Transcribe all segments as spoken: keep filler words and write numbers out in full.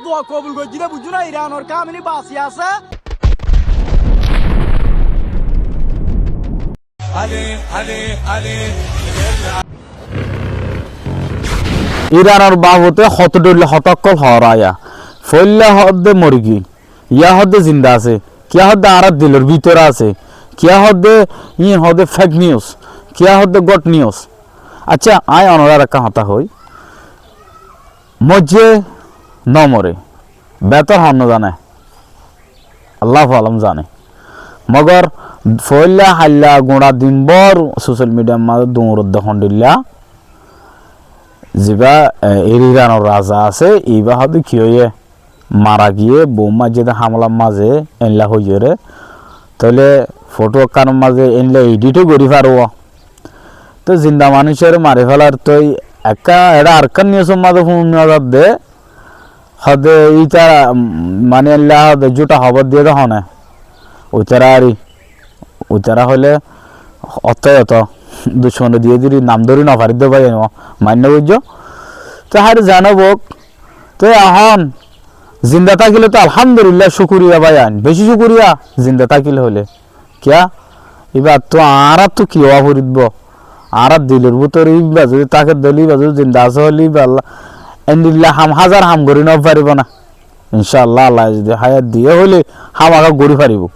Dua kobul goijjé de buijjó na, Iranor kamili basi asé. Iranor babote hoto dhoilla hotá ókkol hoór aiya. Foóilla hoódde morigiyói, yá hoódde zinda asé, kiyá hoódde añárar dilor bútore asé, kiyá hoódde, iín hoódde fake news, kiyá hoódde good news. Accá, aññí onoráre ekkán hotá hoói, moijjé no more, betor hon no zane, Allahu alam zane. Mogor foóilla hailla guñça din bór social mediar mazé duñr de hondilla, zibá, e, Iranor raza asé, ibá hoódde ki óiye, mara giyé, boum maijjé de hámlar mazé, éilla hoiyóre. Tóile foto ekkánor mazé éilla edit ó gorí faribó. Toi zinda manúicoré mari félar toi ekká, eçé arekkán newsor mazé fúna zadde, hoódde ítara, mm, mani éilla hoódde jútha hóbor diyé de hone. Uitara ari, uitara hoilé otto otto ducmone diyé diri nam dóri no faridde bái, mainno buijjó. Toi hári zano bouk, toi ehón zinda tákile to alhamdulillah, cúkuriya bái, ain beci cúkuriya zinda tákile hoilé. Kiyá? Íbattú añáráttu ki ówa foribó? Añárár dilor bútore íba zudi táke dóile, íba zudi zinda asé hoilé, íba Allah endilla ham, házar ham gorí no faribó na. Incá Allah, Allaye zudi háyat diyé hoilé hámaká gorí faribó.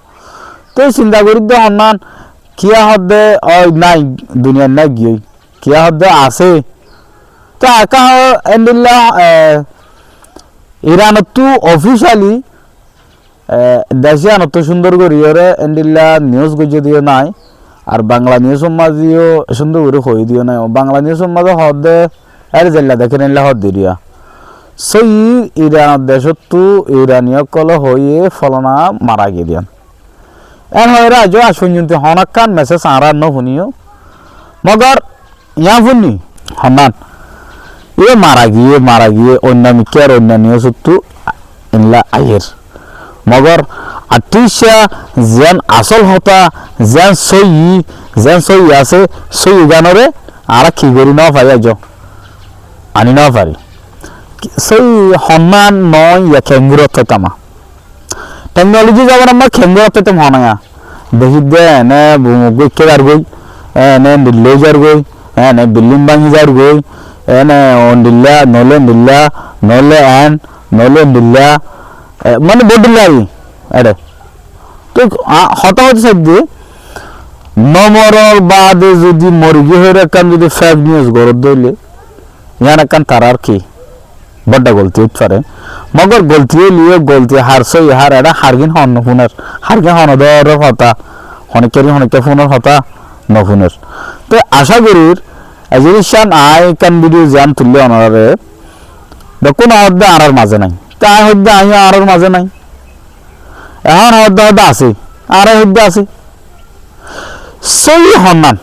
Te sinta gorí de honnán, kiyá hoódde ói nái, duniyait nái giyói. Kiyá hoódde asé. Te aká endilla, e, Iranottú officially, e, dec iyanottú cúndor goríyoré endilla news goijjé diyó nái, ar Bangla newsor mazeyó cúndor gorí hoiyé diyó nái. Bangla newsor mazé hoódde, ar zeilla dekér éilla hoódde eriya. Sóiyi Iranor decóttu Irani ókkolé hoiyé folana mara giyé diyán. Én hoiyóre aijjó aij foijjonto honókkan message añára no fúniyó. Mogor yián fúnni honnán, íba mara giyé, mara giyé, oinno mikká ar oinno newsottu éilla aiyér. Mogor attícca ziyán asól hotá, ziyán sóiyi, ziyán sóiyi asé, sóiyi gánoré añára ki gorí no fari aijjó? Aní no fari. Sóiyi honnán noó, yá kengóri ottóitam. Teknoloji zamanat mazé kengóri ottóitam honnán yá. Dekí de ene bu-, eggúa ekká zargói, ene endilla ói zargói, ene bilding báñgi zargói, ene endilla, noóile endilla, noóile en, noóile endilla, e, mane bout dilla ar ki, eçé. Tói, a, hotá hoitó saidde, no morar baade zudi mori giyé hoiyóre ekkán zudi fake news goródde óile, yián ekkán tarár ki? Bodda golti óit fare. Mogor golti óileyo golti har sóiyi har eçé hargín hon no fúner. Hargín hone dórer hotá, honikkári honikká fúnor hotá no fúner. Te acá gorír, e ziníccán aññí ekkán video ziyán tuillí onoráre, bekkún hoódde añárar mazé nái. Te aññí hoódde aññí añárar mazé nái. Ehón hoódde hoódde asé. Añára hoódde asé. Sóiyi honnán.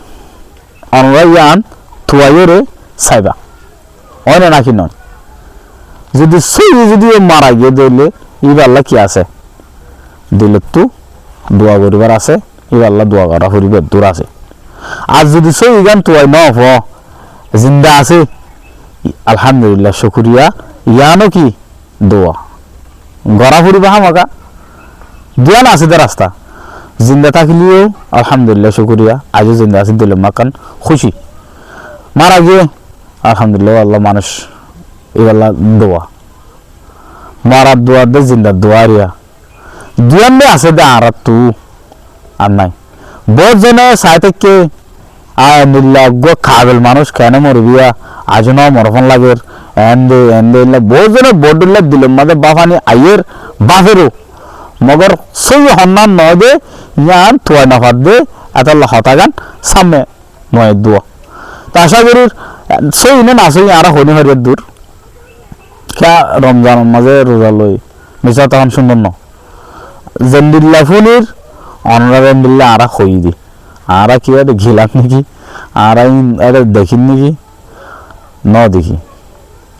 Onorá yián tuaiyóre saiba. Óine náki noó? Zudi sóiyi zudi ó mara giyé dóile, íballa ki asé? Dilottú dua goríbar asé, íballa dua gorá foribó, eddur asé. Ar zudi sóiyi gán tuai no fo, zinda asé, alhamdulillah, cúkuriya, yiáno ki? Dua gorá foribó hámaká. Duwán asé de rasta. Zinda tákileyó, alhamdulillah, cúkuriya, aijjó zinda asé, dilor makkán kúci. Mara giyé, alhamdulillah, Allah manúic, íballa dua. Marar dua de zindar dua eriya. Duwán de asé de añáráttu. Ar nái. Boóut zone sai táikke, a, endilla eggúa kabel manúic keéne moribóu, aijjó no morfón lager, eén de, eén de, illa boóut zone boóut dilla dilor mazé báfani aiyér, báferó. Mogor sóiyi honnán noó de, yián tuai no far de, étolla hotágan sámme no aiyér dua. Te acá gorír, sóiyi né nasóiyi añára hoói no fari eddur. Kiyá Romzanor mazé ruza loi, misá hotá hon cúndor noó. Zendilla fúnir, onoráre endilla añára hoiyí de. Añára ki eçé gilam néki? Añára in-, eçé dekír néki? No dekí.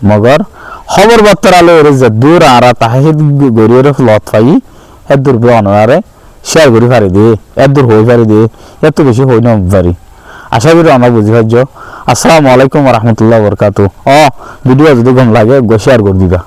Mogor hóbor bottora loiyóre zeddúr añára tahahid goríyoré lot faiyí, héddúr bóli onoráre share gorí fari de, eddur hoói fari de, ettú bicí hoói no fari. Acá gorí onorá buzí faijjó. Assalamu alaikum wa rahmatullahi wa barakatuhu. Ó, video zudi gom lage, eggúa share gorí diba.